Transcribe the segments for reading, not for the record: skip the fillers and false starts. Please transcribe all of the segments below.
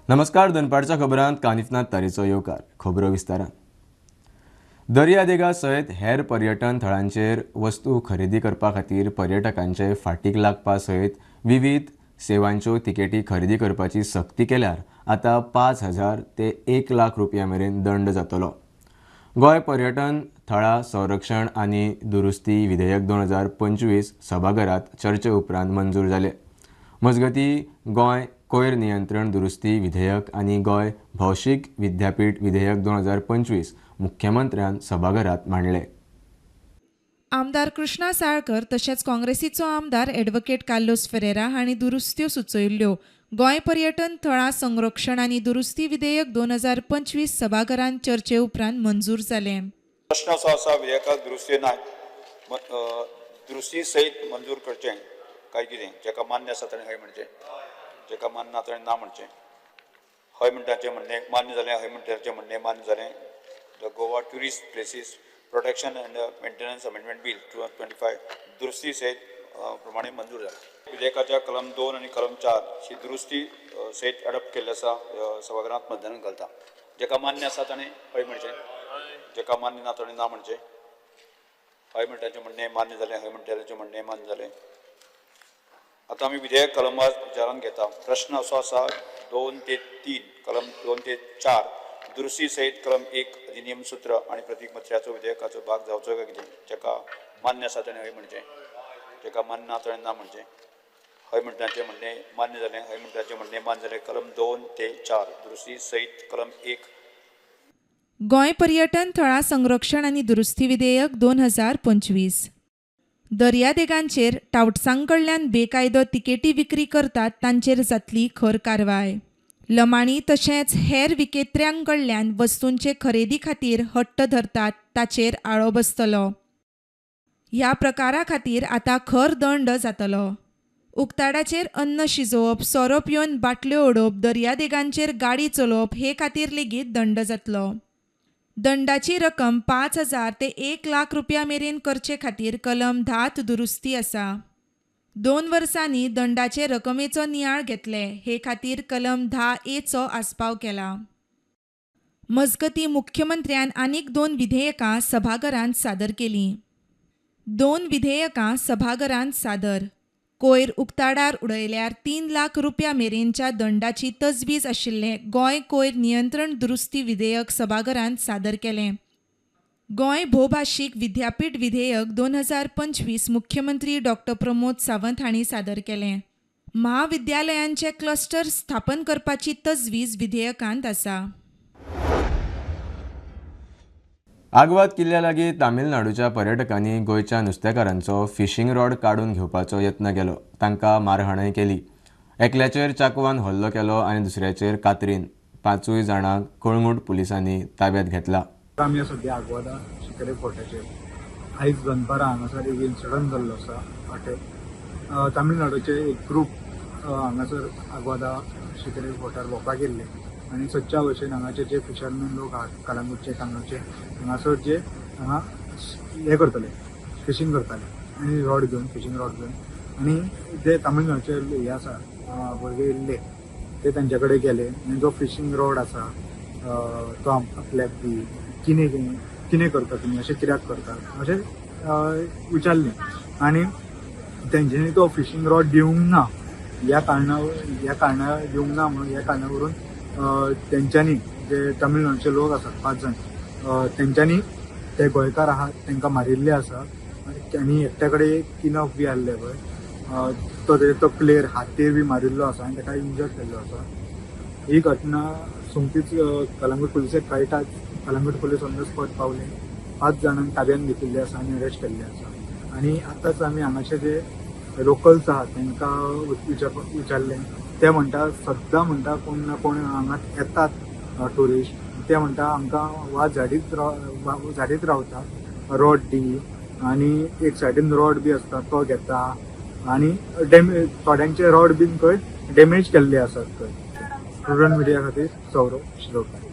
नमस्कार, दनपारच्या खबरांत कानिफनाथ तारीचो येवकार. खबरो विस्तारान. दर्यादेगा सयत हेर पर्यटन थळांचेर वस्तू खरेदी करपा खातीर पर्यटकांचे फाटीक लागपा सयत विविध सेवांच्यो तिकेटी खरेदी करपाची सक्ती केल्यार आतां 5,000 ते 1 लाख रुपया मेरेन दंड जातलो. गोंय पर्यटन थळां संरक्षण आनी दुरुस्ती विधेयक 2025 सभाघरात चर्चे उपरांत मंजूर जालें. मजगतीं, गोंय कोयर नियंत्रण दुरुस्ती विधेयक आनी गोंय भौशीक विद्यापीठ विधेयक 2025 मुख्यमंत्र्यान सभाघरात मांडले. आमदार कृष्णा साळकर तशेंच काँग्रेसीचो आमदार ॲडव्होकेट कार्लोस फेरेरा हांणी दुरुस्त्यो सुचयल्ल्यो. गोंय पर्यटन थळां संरक्षण आनी दुरुस्ती विधेयक 2025 सभाघरांत चर्चे उपरांत मंजूर जालें. प्रश्न असो आसा, विधेयकाक दुरुस्ती ना, दुरुस्ती सयत मंजूर करचें काय कितें? जाका मान्य आसा ताणें हय म्हणचें, जाका मान्य ना ताणें ना म्हणचें. हय म्हणटाचें म्हणणें मान्य जालें, हय म्हणटाचें म्हणणें मान्य जालें. The Goa tourist places protection and maintenance amendment bill 2025 दुरुस्ती सयत प्रमाणे मंजूर जालें. विधेयकाच्या कलम 2 आनी कलम 4 ही दुरुस्ती सयत अडॉप्ट केल्लें आसा. सभाघरांत मतदान घालता. जाका मान्य आसा ताणें हय म्हणचें, जाका मान्य ना ताणें ना म्हणचें. हय म्हणटाचें म्हणणें मान्य जालें, हय म्हणटाचें म्हणणें मान्य जालें. आतां आमी विधेयक कलमवार विचारांत घेता. प्रश्न असो आसा, 2 ते 3 कलम 2 ते 4 दुरुस्ती सयत कलम 1 अधिनियम सूत्र आनी प्रतीकपत्राचो विधेयकाचो भाग जावचो काय कितें? जाका मान्य आसा ताणें हय म्हणचें, जाका मान्य ना ताणें ना म्हणचें. हय म्हणटाचें म्हणणें मान्य जालें, हय म्हणटाचें म्हणणें मान्य जालें. कलम 2 ते 4 दुरुस्ती सयत कलम 1. गोंय पर्यटन थळां संरक्षण आनी दुरुस्ती विधेयक 2025. दर्यादेगांचेर टावट्सां कडल्यान बेकायदो तिकेटी विक्री करतात तांचेर जातली खर कारवाय. लमाणी तशेंच हेर विकेत्र्यां कडल्यान वस्तूंचे खरेदी खातीर हट्ट धरतात ताचेर आळो बसतलो. ह्या प्रकारा खातीर आतां खर दंड जातलो. उक्ताडाचेर अन्न शिजोवप, सोरो पिवन बाटल्यो उडोवप, दर्यादेगांचेर गाडी चलोवप हे खातीर लेगीत दंड जातलो. दंडाची रक्कम 5,000 ते 1 लाख रुपया मेरेन करचे खातीर कलम 10 दुरुस्ती आसा. 2 वर्सांनी दंडाचे रकमेचो नियाळ घेतले हे खातीर कलम 10A चो आस्पाव केला. मजगतीं, मुख्यमंत्र्यान आनीक 2 विधेयकां सभाघरांत सादर केलीं. 2 विधेयकां सभाघरांत सादर. कोयर उक्ताडार उडयल्यार 3 लाख रुपया मेरेनच्या दंडाची तजवीज आशिल्लें गोंय कोयर नियंत्रण दुरुस्ती विधेयक सभाघरांत सादर केलें. गोंय भोवभाशीक विद्यापीठ विधेयक 2025 मुख्यमंत्री डॉक्टर प्रमोद सावंत हांणी सादर केलें. महाविद्यालयांचे क्लस्टर स्थापन करपाची तजवीज विधेयकांत आसा. आगवाद किल्ल्या लागीं तामिळनाडूच्या पर्यटकांनी गोंयच्या नुस्तेकारांचो फिशींग रॉड काडून घेवपाचो यत्न केलो. तांकां मारहाणय केली. एकल्याचेर चाकवान हल्लो केलो आनी दुसऱ्याचेर कातरीन. 5 जाणांक कळंगूट पुलिसांनी ताब्यात घेतला. आमी सद्या आगवादा शिकेरे फोर्टाचेर आयज दनपारां हांगासर एक इन्सिडंट जाल्लो आसा. अटॅक तामिळनाडूचे एक ग्रूप हांगासर आगवादा शिकेरे फोर्टार भोंवपाक गेल्ले आनी सदच्या भशेन हांगाचे जे फिशरमॅन लोक आहात कळंगूटचे, कांदोळचे, हांगासर जे हांगा हे करतले, फिशींग करताले आनी रॉड घेवन, फिशींग रॉड घेवन, आनी जे तामिळनाडूचे हे आसा भुरगे येयल्ले ते तांचे कडेन गेले आनी जो फिशींग रॉड आसा तो आपल्याक दी, कितें कितें करता तुमी, अशें कित्याक करता अशें विचारलें आनी तेंच्यांनी तो फिशींग रॉड दिवंक ना. ह्या कारणा दिवंक ना म्हणून ह्या कारणावरून तेंच्यांनी जे तमिळनाडूचे लोक आसात 5 जाण तेंच्यांनी ते गोंयकार आहात तांकां मारिल्ले आसा आनी एकट्या कडेन किनफ बी आहले पळय तो तेजे तकलेर हातेर बी मारिल्लो आसा आनी ताका इंजर्ड केल्लो आसा. ही घटना सोमतीच Calangute पुलिसेक कळटाच Calangute police on the spot पावले. 5 जाणांक ताब्यान घेतिल्ले आसा आनी अरेस्ट केल्ले आसा. आनी आतांच आमी हांगाचे जे लोकल्स आहात तांकां विचारलें, ते म्हणटा सद्दां म्हणटा कोण ना कोण हांगा येतात ट्युरिस्ट, ते म्हणटा आमकां वा झाडीत रावता रॉड दी आनी एक सायडीन रॉड बी आसता तो घेता आनी डॅमेज थोड्यांचे रॉड बीन खंय डॅमेज केल्ले आसात खंय. स्टुडंट मिडिया खातीर सौरव शिरोडकर.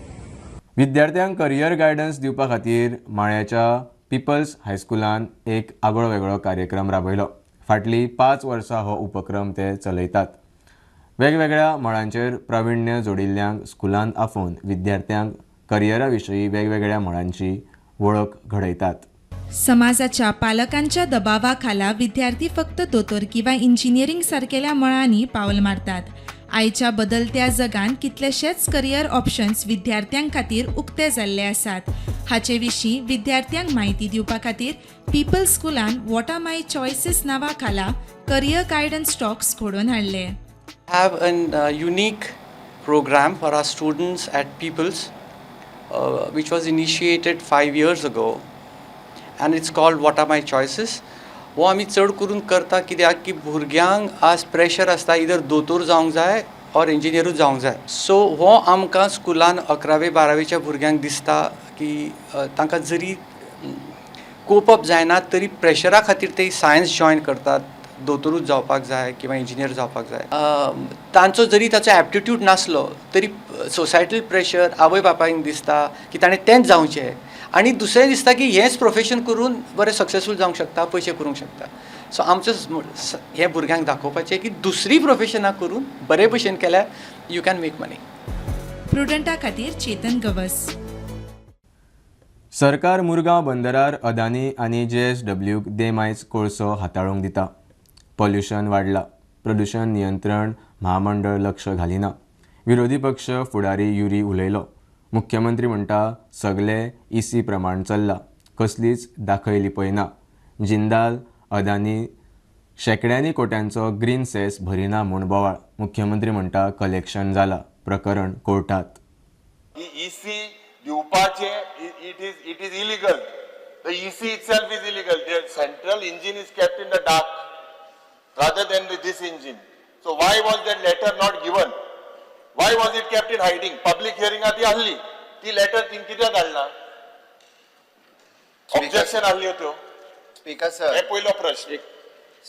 विद्यार्थ्यांक करियर गायडन्स दिवपा खातीर माळ्याच्या पिपल्स हायस्कुलान एक आगळो वेगळो कार्यक्रम राबयलो. फाटलीं 5 वर्सां हो उपक्रम ते चलयतात. वेगवेगळ्या मळांचेर प्राविण्य जोडिल्ल्यांक स्कुलांत आफोवन विद्यार्थ्यांक करियरा विशीं वेगवेगळ्या मळांची वळख घडयतात. समाजाच्या, पालकांच्या दबावा खाला विद्यार्थी फक्त दोतोर किंवा इंजिनियरींग सारकेल्या मळांनी पावल मारतात. आयच्या बदलत्या जगांत कितलेशेच करियर ऑप्शन्स विद्यार्थ्यां खातीर उक्ते जाल्ले आसात. हाचे विशीं विद्यार्थ्यांक म्हायती दिवपा खातीर पीपल स्कुलान "what are my choices" नांवा खाला करियर गायडन्स टॉक्स घडोवन हाडले. Have a unique program for our students at People's, which was initiated 5 years ago, and it's called "What Are My Choices." हो आमी चड करून करता कित्याक की भुरग्यांक आज प्रेशर आसता, इधर दोतोर जावंक जाय ऑर इंजिनियरूच जावंक जाय. सो हो आमकां स्कुलान अकरावे बारावेच्या भुरग्यांक दिसता की तांकां जरी कोप अप जायना तरी प्रेशरा खातीर ते सायन्स जॉयन करतात, दोतोरूच जावपाक जाय किंवा इंजिनियर जावपाक जाय. तांचो जरी ताचो एप्टिट्यूड नासलो तरी सोसायटल प्रेशर, आवय बापायक दिसता की ताणें तेंच जावचें आनी दुसरें दिसता की हेंच प्रोफेशन करून बरें सक्सेसफूल जावंक शकता, पयशे करूंक शकता. सो आमचो हें भुरग्यांक दाखोवपाचें की दुसरी प्रोफेशनां करून बरे भशेन केल्यार you can make money. प्रुडंटा खातीर चेतन गवस. सरकार मुरगांव बंदरार अदानी आनी जेएसडब्ल्यूक देमायज कोळसो हाताळूंक दिता. पॉल्युशन वाडला, प्रदूशण नियंत्रण म्हामंडळ लक्ष घालिना, विरोधी पक्ष फुडारी युरी उलयलो. मुख्यमंत्री म्हणटा, सगळे इसी प्रमाण चल्ला, कसलीच दाखय लिपय ना. जिंदाल अदानी शेंकड्यांनी कोट्यांचो ग्रीन सेस भरिना म्हूण बोवाळ. मुख्यमंत्री म्हणटा, कलेक्शन जाला, प्रकरण कोर्टात. ईसी दिवपाचे, it is illegal. The EC itself is illegal. The central engine is kept in the dark rather than this engine. So why was that letter not given? Why was it kept in hiding? Public hearing ती आहली, ती letter तिन कित्याक धाडना? Objection आहल्यो त्यो. Speaker sir. हे पयलो प्रश्न.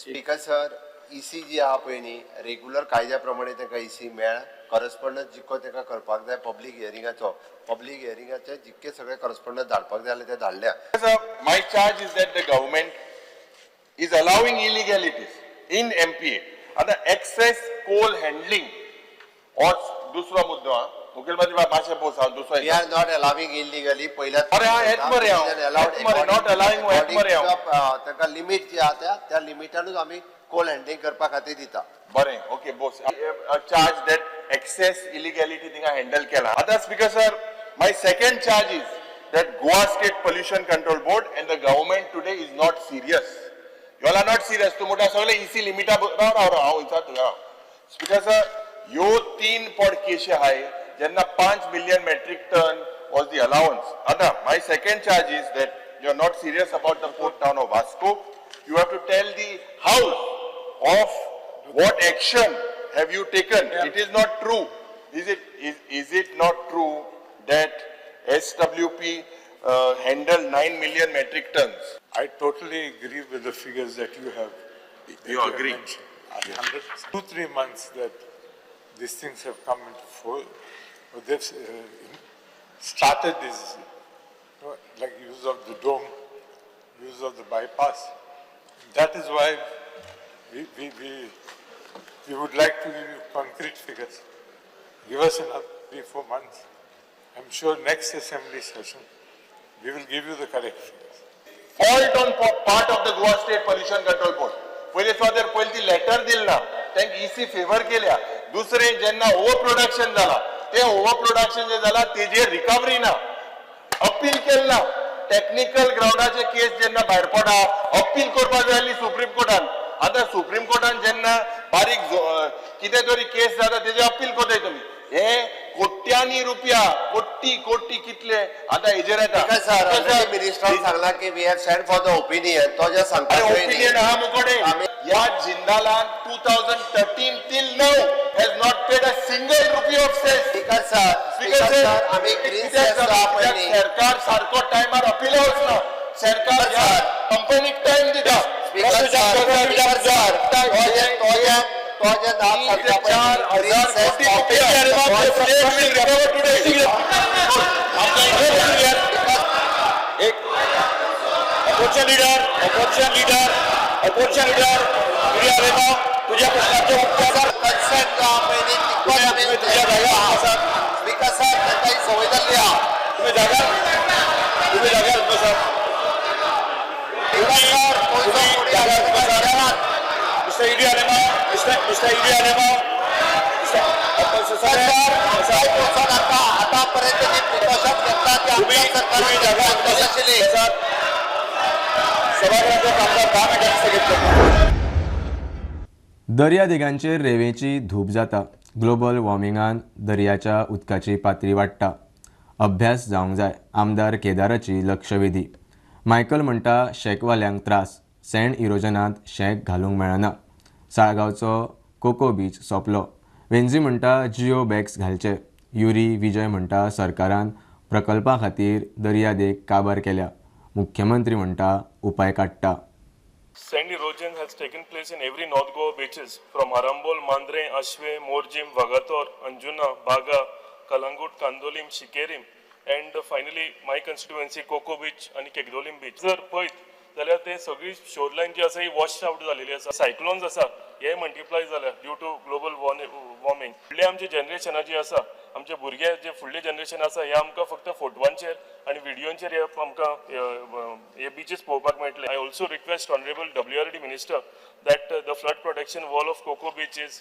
Speaker sir, इसी जी आहा पळय न्ही, रेगुलर कायद्या प्रमाणे तांकां इसी मेळ, करस्पॉन्डन्स जितको तांकां करपाक जाय, पब्लीक हियरिंगाचे जितके सगळे करस्पॉन्डन्स धाडपाक जाय जाल्यार ते धाडल्या. Sir, my charge is that the government is allowing illegalities in MPA. आता excess coal handling हो दुसरो मुद्दो हा. मुखेलमंत्री बाब, मातशें बोस, हांव दुसरो. We are not allowing illegally पयल्या. अरे हा, हेच मरे हांव. हेच मरे, not allowing, हेच मरे हांव. तांकां लिमीट जी आहा, त्या लिमिटानूच आमी कोल हँडलिंग करपा खातीर दिता. बरें, okay boss. Charge that excess illegality थिंगा हँडल केला. आतां Speaker sir, my second charge is that Goa State Pollution Control Board and the government today is not serious. You are not serious. तूं म्हणटा सगळे इसी लिमिटा. राव राव राव, हांव विचारता तुका. स्पीकर सर, ह्यो तीन पड केशी आहाय जेन्ना 5 million metric ton was the allowance. आतां my second charge is that you are not serious about the port town of Vasco. You have to tell the house of what action have you taken. It is not true. Is it not true that SWP handled 9 million metric tons? I totally agree with the figures that you have. That You have agree? Mentioned. 2, 3 months that these things have come into full, or they've started this, like use of the dome, use of the bypass. That is why we would like to give you concrete figures. Give us another 3, 4 months. I'm sure next assembly session, we will give you the correct figures. Fault on part of the Goa State Pollution Control Board. पयले सुवातेर पयली ती letter दिल ना, तांकां इसी favour केल्या. दुसरें, जेन्ना ओवर प्रोडक्शन जाला, ते ओवर प्रोडक्शन जे जाला तेजेर रिकवरी ना, अपील केलें ना. टेक्निकल ग्रावंडाचे केस जेन्ना भायर पडा, अपील करपाक जाय आसली सुप्रीम कोर्टान. आतां सुप्रीम कोर्टान जेन्ना बारीक कितें तरी केस जाता, तेजेर अपील करताय तुमी. हे कोट्यांनी रुपया, कोटी कोटी कितले आतां हेजेर येता. स्पीकर सर, ऑलरेडी मिनिस्टरान सांगला की we have send for the opinion. तो जे सांगता अरे, पळय न्ही, ओपिनियन आहा मुकोडे. ह्या जिंदालान 2013 till now has not paid a single rupee of cess. Speaker sir, speaker sir, आमी ग्रीन सेस आहा पळय न्ही. सरकार सारको टायमार अपिला वचना. सरकार ह्या कंपनीक टायम दिता. स्पीकर सर, स्पीकर सर, तो जे नाम सांगता पळय न्ही, ग्रीन 3 ते 4 हजार सेस कोटी रुपया state will recover today. एक Opposition leader, opposition leader, opposition leader Yuri Alemao, तुझ्या प्रश्नाचे उत्तर. कन्सर्न जो आहा पळय न्ही तितकोच आमी तुम्ही तुझ्या जाग्यार बसात. स्पीकर सर, तांकां ही संवय जाल्ली आहा. तुम्ही जाग्यार, तुम्ही जाग्यार बसात. तुम्ही जाग्यार बसात. Mister Yuri Alemao, mister Yuri Alemao, mister sir, काय वचोन आतां आतां पर्यंत जी प्रिकॉशन घेतला ती तुम्ही आमच्या तुम्ही सरकारान जाग्यार घेतली आशिल्ली. बसात. सभागृहाचं कामकाज 10 मिनिटांनी स्थगित करतो. दर्यादेगांचेर रेंवेची धूप जाता. ग्लोबल वॉर्मिंगान दर्याच्या उदकाची पातळी वाडटा. अभ्यास जावंक जाय, आमदार केदाराची लक्षवेधी. मायकल म्हणटा शॅकवाल्यांक त्रास, सँड इरोजनांत शॅक घालूंक मेळना. साळगांवचो कोको बीच सोंपलो. वेन्झी म्हणटा जियो बॅग्स घालचे. युरी विजय म्हणटा सरकारान प्रकल्पा खातीर दर्यादेग काबार केल्या. मुख्यमंत्री म्हणटा उपाय काडटा. Sand erosion has taken place in every North Goa beaches from Arambol, Mandrem, Ashwem, Morjim, Vagator, Anjuna, Baga, Calangute, Candolim, Sinquerim and finally my constituency Coco Beach आनी केगदोलीम बीच. जर पळयत जाल्यार ते सगळी शोरलायन जी आसा ही वॉश आवट जालेली आसा. सायक्लोन्स आसा हे मल्टिप्लाय जाल्या ड्यू टू ग्लोबल वॉर्मिंग. फुडले आमचे जनरेशना जी आसा, आमचे भुरगे जे फुडले जनरेशन आसा, हे आमकां फक्त फोटवांचेर आनी व्हिडियोंचेर हे आमकां हे बिचीस पळोवपाक मेळटले. I also request honourable WRD minister that the flood protection wall of Coco Beach is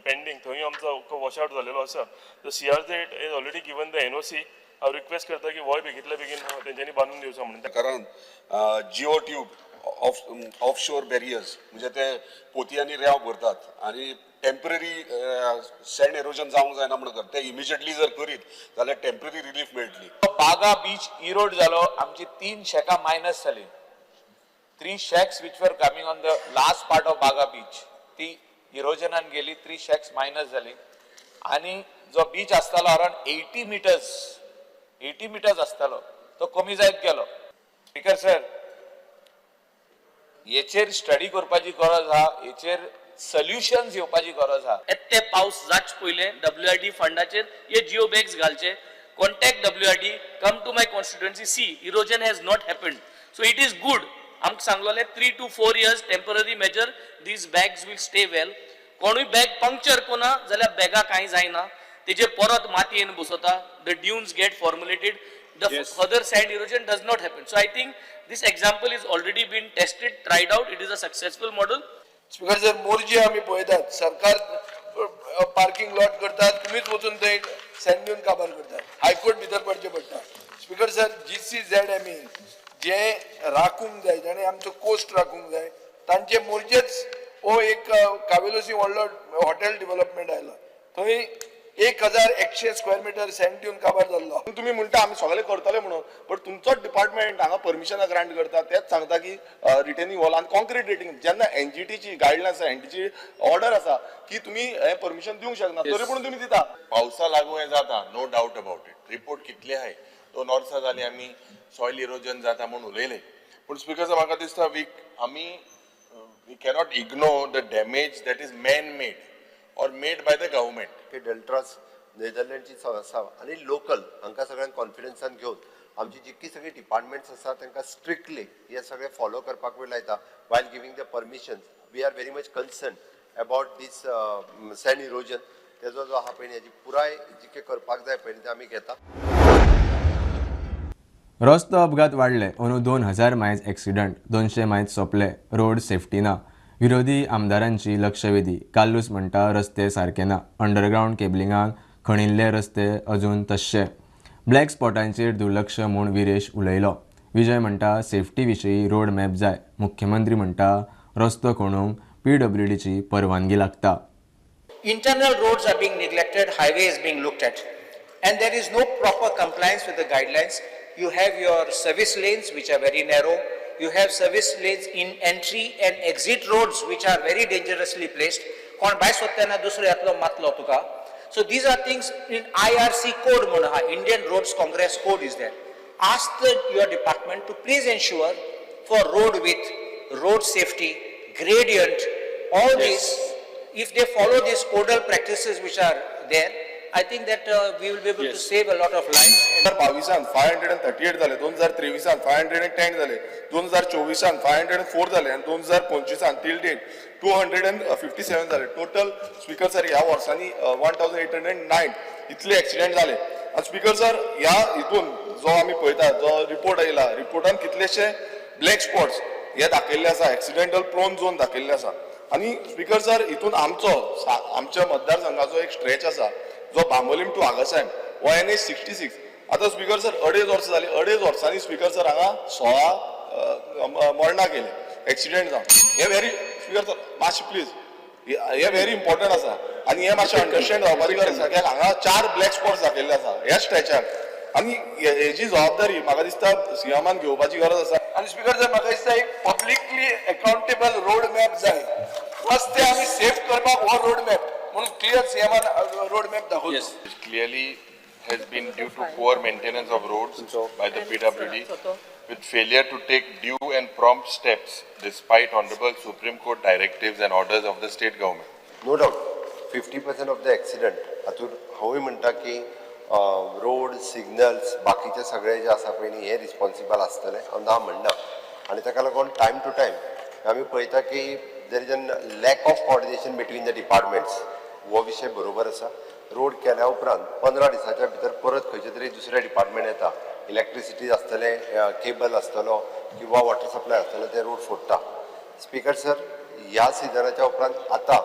pending. थंय आमचो वॉश आवट जालेलो आसा. The CRZ is already given the NOC. हांव रिक्वेस्ट करता की होय बेगीतल्या बेगीन तेंच्यांनी बांदून दिवचो म्हणून. कारण geo tube offshore barriers, म्हणजे ते पोतयांनी रेंव भरतात आनी टेम्पररी सँड एरोजन जावंक जायना म्हणून करता. ते इमिजिएटली जर करीत जाल्यार टेम्पररी रिलीफ मेळटली. बागा बीच इरोड जालो, आमची तीन शॅकां मायनस जाली. Three shacks which were coming on the last part of Baga beach, ती इरोजनान गेली. थ्री शॅक्स मायनस जाली आनी जो बीच आसतालो around 80 meters, 80 meters आसतालो, तो कमी जायत गेलो. स्पीकर सर, हेचेर स्टडी करपाची गरज आहा, हेचेर सोल्युशन्स येवपाची गरज आहा. येते पावस जाच पयले डब्ल्यू आर डी फंडाचेर हे जिओ बॅग्स घालचे. Contact WRD, come to my constituency, see erosion has not happened, so it is good. आमकां सांगलोले 3 to 4 years temporary measure, these bags will stay well. कोणूय बॅग पंक्चर कोना जाल्यार बॅगा कांय जायना, तेजेर परत मातयेन बसोता, the dunes get formulated, the further sand erosion does not happen. So I think this example is already been tested, tried out. It is a successful model. Speaker sir, Morjim आमी पळयतात, सरकार पार्किंग लॉट करतात, तुमीच वचून थंय send दिवन काबार करतात. हायकोर्ट भितर पडचें पडटा. स्पीकर सर, जीसीझेड एम ई जे राखूंक जाय, जाणें आमचो कोस्ट राखूंक जाय, तांचे मोरजेच हो एक कावेलोसी व्हडलो हॉटेल डेव्हलपमेंट आयला, थंय 1100 स्क्वेअर मिटर सँड दिवन काबार जाल्लो. तुमी म्हणटा आमी सगळे करतले म्हणून, बट तुमचोच डिपार्टमेंट हांगा परमिशनां ग्रांट करता, तेच सांगता की रिटेनिंग वॉल आनी कॉन्क्रीट रेटिंग. जेन्ना एनजीटीची गायडलायन्स आसा, एनजीटीची ऑर्डर आसा की तुमी हें परमिशन दिवंक शकना, तरी पूण तुमी दिता. पावसा लागून हें जाता, no doubt about it. Report कितले आहाय, 2 वर्सां जालीं आमी सॉयल इरोजन जाता म्हूण उलयले. पूण स्पिकर साहेब, म्हाका दिसता वी आमी we cannot ignore the damage that is man made or made by the government. की डेल्ट्रास नेदरलँडची संस्था आनी लोकल हांकां सगळ्यांक कॉन्फिडन्सान घेवन आमची जितकी सगळीं डिपार्टमेंट्स आसा तांकां स्ट्रिक्टली हे सगळें फॉलो करपाक लायता while giving the permissions. We are very much concern about this sand erosion. तेजो जो आहा पळय न्ही, हेजी पुराय जितकें करपाक जाय पळय न्ही, तें आमी घेता. रस्तो अपघात वाडले. अंदू 2000 मायज एक्सिडंट, 200 मायज सोंपले. रोड सेफ्टी ना, विरोधी आमदारांची लक्षवेधी. कार्लूस म्हणटा रस्ते सारके ना. अंडरग्रावंड केबलिंगाक खणिल्ले रस्ते अजून तश्शे. ब्लॅक स्पॉटांचेर दुर्लक्ष म्हूण विरेश उलयलो. विजय म्हणटा सेफ्टी विशीं रोड मॅप जाय. मुख्यमंत्री म्हणटा रस्तो खणूंक पीडब्ल्यूडीची परवानगी लागता. Internal roads are being neglected, highway is being looked at. And there is no proper compliance with the guidelines. You have your service lanes which are very narrow. You have service lanes in entry and exit roads which are very dangerously placed. कोण भायर सोदतना दुसरो येतलो, मातलो तुका. So these are things in IRC code म्हणून आहा, Indian Roads Congress code is there. Ask your department to please ensure for road width, road safety, gradient, all these, if they follow these codal practices which are there, I think that we will be able to save a lot of life. 2022 538 जाले, 2023 510 जाले, 2024 504 जाले आनी 2025 till date 257 जाले. Total speaker sir ह्या वर्सांनी 1809 इतले accident जाले. आनी स्पीकर सर ह्या हितून जो आमी पळयता जो रिपोर्ट आयला, रिपोर्टान कितलेशे ब्लॅक स्पॉट्स हे दाखयल्ले आसा, एक्सिडेंटल प्रोन झोन दाखयल्ले आसा. आनी स्पीकर सर हितून आमचो आमच्या मतदारसंघाचो एक स्ट्रेच आसा जो बांबोलीम टू आगासायम हो NH 66. आतां स्पीकर सर 2.5 वर्सां जाली, 2.5 वर्सांनी स्पीकर सर हांगा 16 मरणां गेले एक्सिडेंट जावन. हे व्हेरी स्पीकर सर मातशें प्लीज हे व्हेरी इम्पॉर्टंट आसा आनी हे मातशें अंडरस्टँड जावपाची गरज आसा कित्याक हांगा 4 ब्लॅक स्पॉट्स दाखयल्ले आसा ह्या स्ट्रेचार आनी हेजी जबाबदारी म्हाका दिसता सीएमान घेवपाची गरज आसा. आनी स्पीकर सर म्हाका दिसता एक पब्लिकली अकाउंटेबल रोड मॅप जाय, रस्ते आमी सेफ करपाक हो रोड मॅप म्हणून क्लियर सीएमान रोड मॅप दाखोवचो. Clearly has been due to poor maintenance of roads by the PWD with failure to take due and prompt steps despite Honorable Supreme Court directives and orders of the state government. No doubt 50% of the accident हातूंत हांवूय म्हणटा की road signals बाकीचे सगळे जे आसा पळय न्ही हे रिस्पॉन्सिबल आसतले, हांव ना म्हणना. आनी ताका लागून टायम टू टायम आमी पळयता की there is an lack of coordination between the departments. हो विशय बरोबर आसा. रोड केल्या उपरांत 15 दिसाच्या भितर परत खंयचे तरी दुसरे डिपार्टमेंट येता, इलेक्ट्रिसिटी आसतलें, केबल आसतलो किंवा वॉटर सप्लाय आसतलो, ते रोड फोडटा. स्पीकर सर ह्या सिजनाच्या उपरांत आतां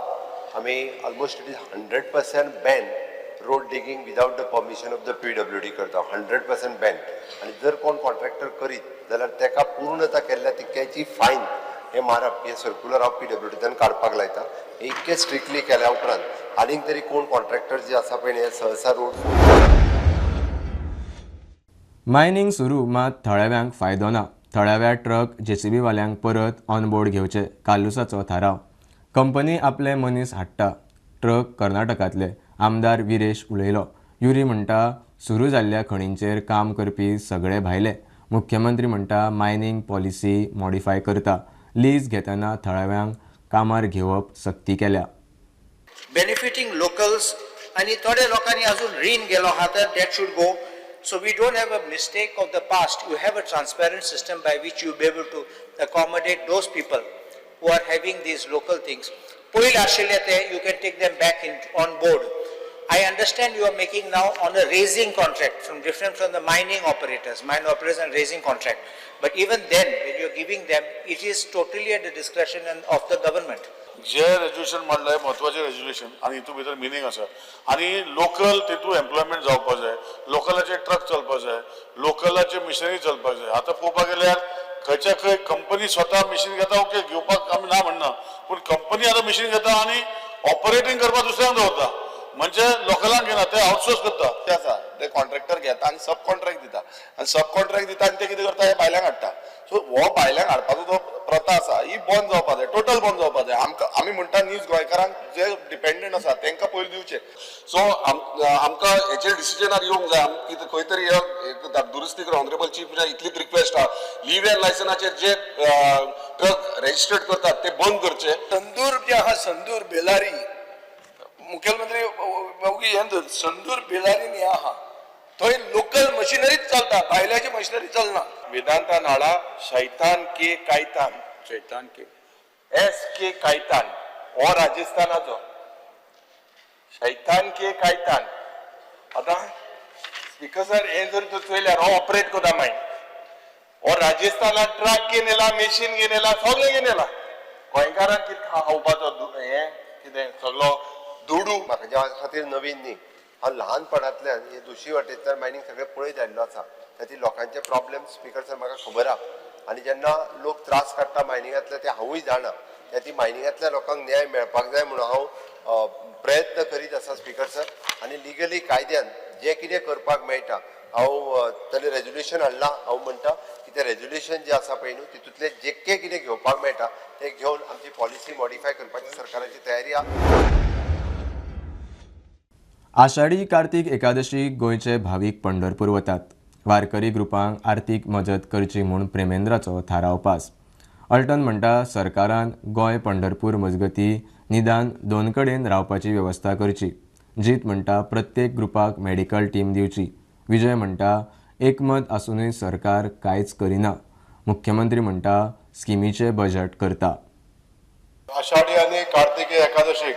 आमी almost it is 100% ban road digging without the permission of the PWD करता, 100% बॅन. आनी जर कोण कॉन्ट्रॅक्टर करीत जाल्यार ताका पूर्णता केल्ल्या तितक्याची फायन हे मारप, हे सर्कुलर हांव PWDच्यान काडपाक लायता. हे इतकें स्ट्रिक्टली केल्या उपरांत आनीक तरी कोण कॉन्ट्रॅक्टर जे आसा पळय हे सहसा रोड. मायनींग सुरू मात थळाव्यांक फायदो ना. थळाव्या ट्रक जेसीबी वाल्यांक परत ऑन बोर्ड घेवचे, कार्लुसाचो थाराव. कंपनी आपले मनीस हाडटा, ट्रक कर्नाटकांतले, आमदार विरेश उलयलो. युरी म्हणटा सुरू जाल्ल्या खणींचेर काम करपी सगळे भायले. मुख्यमंत्री म्हणटा मायनींग पॉलिसी मॉडिफाय करता, लीज घेतना थळाव्यांक कामार घेवप सक्ती केल्या. बेनिफिटींग लोकल्स आनी थोड्या लोकांनी अजून रीण गेलो आहा तर that should go. So we don't have a mistake of the past. You have a transparent system by which you be able to accommodate those people who are having these local things. पयर आशिल्ले ते you can take them back in on board. I understand you are making now on a raising contract from different from the mining operators, mine operators and raising contract. But even then, when you are giving them, it is totally at the discretion of the government. J resolution मांडलां हें म्हत्वाचें resolution आनी हितून भितर meaning आसा आनी local तितून employment जावपा जाय, लोकलाचे ट्रक चलपा जाय, लोकलाचे मिशनरी चलपाक जाय. आतां पळोवपाक गेल्यार खंयच्या खंय कंपनी स्वता मिशीन घेता, ओके घेवपाक आमी ना म्हणना, पूण कंपनी आतां मिशीन घेता आनी ऑपरेटींग करपाक दुसऱ्यांक दवरता, म्हणजे लोकलांक घेना, ते आउटसोर्स करता. ते आसा ते कॉन्ट्रॅक्टर घेता आनी सब कॉन्ट्रॅक्ट दिता आनी सब कॉन्ट्रॅक्ट दिता आनी ते कितें करता, हे भायल्यांक हाडटा. सो हो भायल्यांक हाडपाचो जो प्रथा आसा ही बंद जावपा जाय, टोटल बंद जावपा जाय. आमकां आमी म्हणटा नीज गोंयकारांक जे डिपेंडंट आसा तांकां पयलीं दिवचें. सो आमकां हेचेर डिसिजनार येवंक जाय. कितें खंय तरी दुरुस्ती कर. ऑनरेबल चीफ इतलीच रिक्वेस्ट आहा, लीव अँड लायसनाचेर जे ट्रक रेजिस्टर्ड करतात ते बंद करचे. संदूर जे आहा, संदूर बेलारी, मुखेलमंत्री ओगी हें धर, संदूर बेलारीन हें आहा थंय लोकल मशिनरीच चलता, भायल्याची मशिनरी चलना. वेदांता नाडा शैतान के कायतान, शैतान के एस के कायतान हो राजस्थानाचो शैतान के कायतान. आतां स्पीकर सर हें जर तूं चोयल्यार हो ऑपरेट करता मायन, हो राजस्थानात ट्रक घेवन येयला, मेशीन घेवन येयला, सगळें घेवन येयला. गोंयकारांक कितें खावपाचो हें कितें सगळो दुडू. म्हाका खातीर नवीन न्ही, हांव ल्हानपणांतल्यान हे दोशी वाटेंतल्यान मायनींग सगळें पळयत आयिल्लो आसा. ताची लोकांचे प्रॉब्लेम स्पीकर सर म्हाका खबर आहा आनी जेन्ना लोक त्रास काडटा मायनिंगांतले ते हांवूय जाणा. त्या ती मायनिंगांतल्या लोकांक न्याय मेळपाक जाय म्हणून हांव प्रयत्न करीत आसा स्पीकर सर. आनी लिगली कायद्यान जें कितें करपाक मेळटा हांव ताणें रेजोल्युशन हाडलां. हांव म्हणटा की तें रेजोल्युशन जें आसा पळय न्हू तितूंतलें जे कितें घेवपाक मेळटा तें घेवन आमची पॉलिसी मॉडिफाय करपाची सरकाराची तयारी आहा. आषाढी कार्तीक एकादशी गोंयचे भावीक पंढरपूर वतात. वारकरी ग्रुपांक आर्थीक मजत करची म्हूण प्रेमेंद्राचो थाराव पास. अल्टन म्हणटा सरकारान गोंय पंढरपूर मजगती निदान 2 कडेन रावपाची वेवस्था करची. जीत म्हणटा प्रत्येक ग्रुपाक मेडिकल टीम दिवची. विजय म्हणटा एकमत आसूनय सरकार कांयच करिना. मुख्यमंत्री म्हणटा स्किमीचे बजेट करता. आषाढी आनी कार्तिकी एकादशीक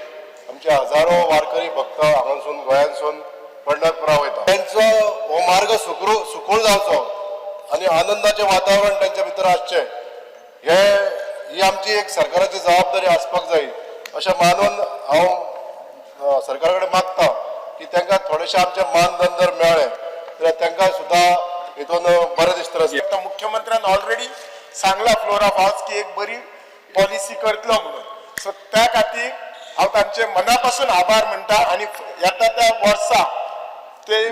आमचे हजारो वारकरी भक्त हांगासून गोंयांसून पंढरपुरा वयता. तेंचो हो मार्ग सुकूळ जावचो आनी आनंदाचें वातावरण तेंच्या भितर आसचें हे ही आमची एक सरकाराची जबाबदारी आसपाक जाय अशें मानून हांव सरकारा कडेन मागता की तांकां थोडेशें आमचें मानधन जर मेळ्ळें जाल्यार तांकां सुद्दां हितून बरें दिसतलें. आतां मुख्यमंत्र्यान ऑलरेडी सांगला फ्लोर ऑफ हावस की एक बरी पॉलिसी करतलो म्हणून, सो त्या खातीर हांव तांचे मना पासून आभार म्हणटा आनी येता त्या वर्सा ते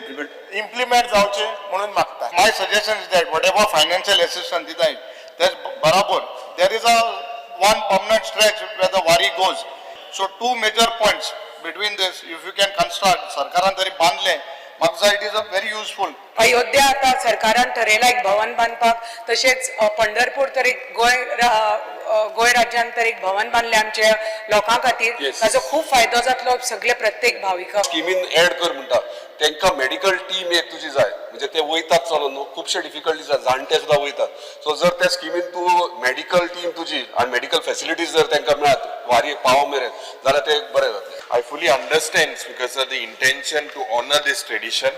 इम्प्लिमेंट जावचे म्हणून मागता. My suggestion is that whatever financial assistance दिताय त्याच बराबर there is a one permanent stretch where the Wari goes. So two major points between this if you can construct, सरकारान जरी बांदलें म्हाका it is a very useful. Ayodhya आतां सरकारान ठरयला एक भवन बांदपाक, तशेंच पंढरपूर तर एक गोंय राज्यान तर एक भवन बांदलें आमच्या लोकां खातीर, ताजो खूब फायदो जातलो सगळे प्रत्येक भाविकांक. स्किमीन एड कर म्हणटा तांकां मेडिकल टीम एक तुजी जाय, म्हणजे ते वयतात चलोन न्हू, खुबशे डिफिकल्टीज आसा, जाणटे सुद्दां वयतात. सो जर त्या स्किमीन तूं मेडिकल टीम तुजी आनी मेडिकल फेसिलिटीज जर तांकां मेळत वारयेक पावो मेरेन जाल्यार ते बरें जातलें. I fully understand, Speaker sir, the intention to honor this tradition.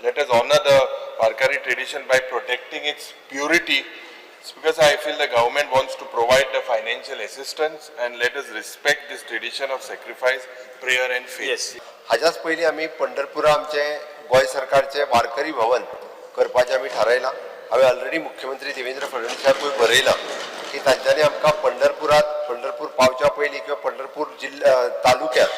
Let us honor the Varkari tradition by protecting its purity. Speaker sir, I feel the government wants to provide the financial assistance and let us respect this tradition of sacrifice, prayer and faith. Yes. हाज्याच पयलीं आमी पंढरपुरा आमचे गोंय सरकारचे वारकरी भवन करपाचें आमी थारायलां. हांवें already मुख्यमंत्री देवेंद्र फडणवीसाकूय बरयलां की तांच्यांनी आमकां पंढरपुरात पंढरपूर पावच्या पयलीं किंवा पंढरपूर जिल्ल्या तालुक्यात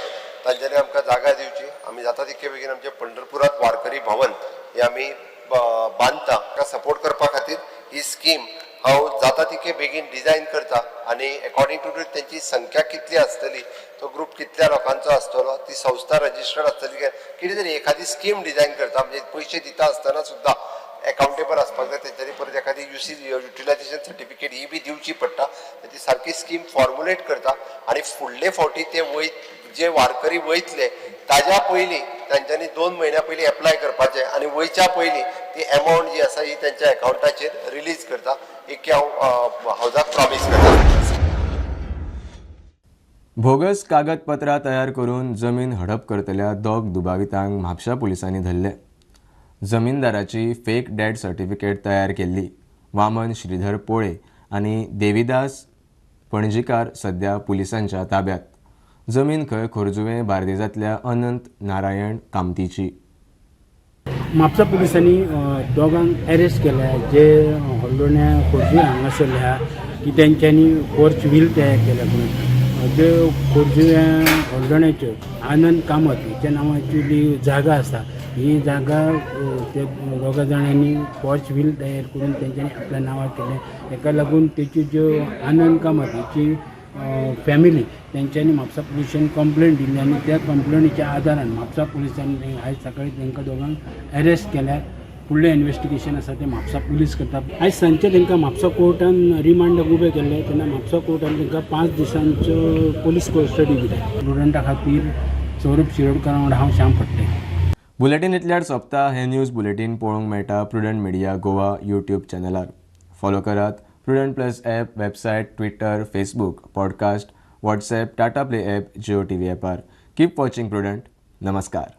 तांच्यांनी आमकां जागा दिवची. आमी जाता तितके बेगीन आमचे पंढरपुरात वारकरी भवन हे आमी बांदता. ताका सपोर्ट करपा खातीर ही स्कीम हांव जाता तितके बेगीन डिजायन करता आनी एकॉर्डिंग टू तेंची संख्या कितली आसतली, तो ग्रूप कितल्या लोकांचो आसतलो, ती संस्था रजिस्टर्ड आसतली काय कितें तरी एखादी स्कीम डिजायन करता. म्हणजे पयशे दिता आसतना सुद्दां एकाउंटेबल आसपाक जाय. तेंच्यांनी परत एखादी युसी युटिलायझेशन सर्टिफिकेट ही बी दिवची पडटा. ती सारकी स्कीम फॉर्मुलेट करता आनी फुडले फावटी ते जे वारकरी वयतले ताज्या पयलीं तांच्यांनी 2 म्हयन्या पयलीं एप्लाय करपाचें आनी वयच्या पयलीं ती एमावंट जी आसा ही तेंच्या एकावंटाचेर रिलीज करता. एक हांव हावजाक प्रॉमीस करता. भोगस कागदपत्रां तयार करून जमीन हडप करतल्या 2 दुबावितांक म्हापशा पुलिसांनी धरले. जमीनदाराची फेक डेथ सर्टिफिकेट तयार केल्ली. वामन श्रीधर पोळे आनी देवीदास पणजीकार सध्या पुलिसांच्या ताब्यात. जमीन खंय खोर्जुवें बार्देजांतल्या अनंत नारायण कामतीची. म्हापसा पुलिसांनी दोगांक अरेस्ट केल्या जे हळदोण्या खोर्जुवें हांगासरल्या की तेंच्यांनी फोर्च व्हील तयार केल्या म्हणून. जे खोर्जुवें हळदोण्याच्यो आनंद कामत हेच्या नांवाची जी जागा आसा ही जागा ते दोगा जाणांनी फोर्च व्हील तयार करून तेंच्यांनी आपल्या नांवार केलें. हेका लागून तेची ज्यो आनंद कामत हेची फॅमिली तेंच्यांनी म्हापसा पुलिशेन कंप्लेन दिल्ली आनी त्या कंप्लेनीच्या आदारान म्हापसा पुलिसांनी आयज सकाळी तांकां दोगांक अरेस्ट केल्या. फुडलें इन्वेस्टिगेशन आसा तें म्हापसा पुलीस करता. आयज सांजचे तांकां म्हापसा कोर्टान रिमांडाक उबे केल्ले तेन्ना म्हापसा कोर्टान तांकां 5 दिसांचो पुलीस कस्टडी दिल्या. स्टुडंटा खातीर सौरभ शिरोडकर वांगडा हांव श्याम फडटे. बुलेटीन इतल्यार सोंपता. हें न्यूज बुलेटीन पळोवंक मेळटा प्रुडंट मिडिया गोवा यूट्यूब चॅनलार. फॉलो करात Prudent plus app, website, Twitter, Facebook, podcast, WhatsApp, Tata Play app, Jio TV ॲपार. Keep watching Prudent. नमस्कार.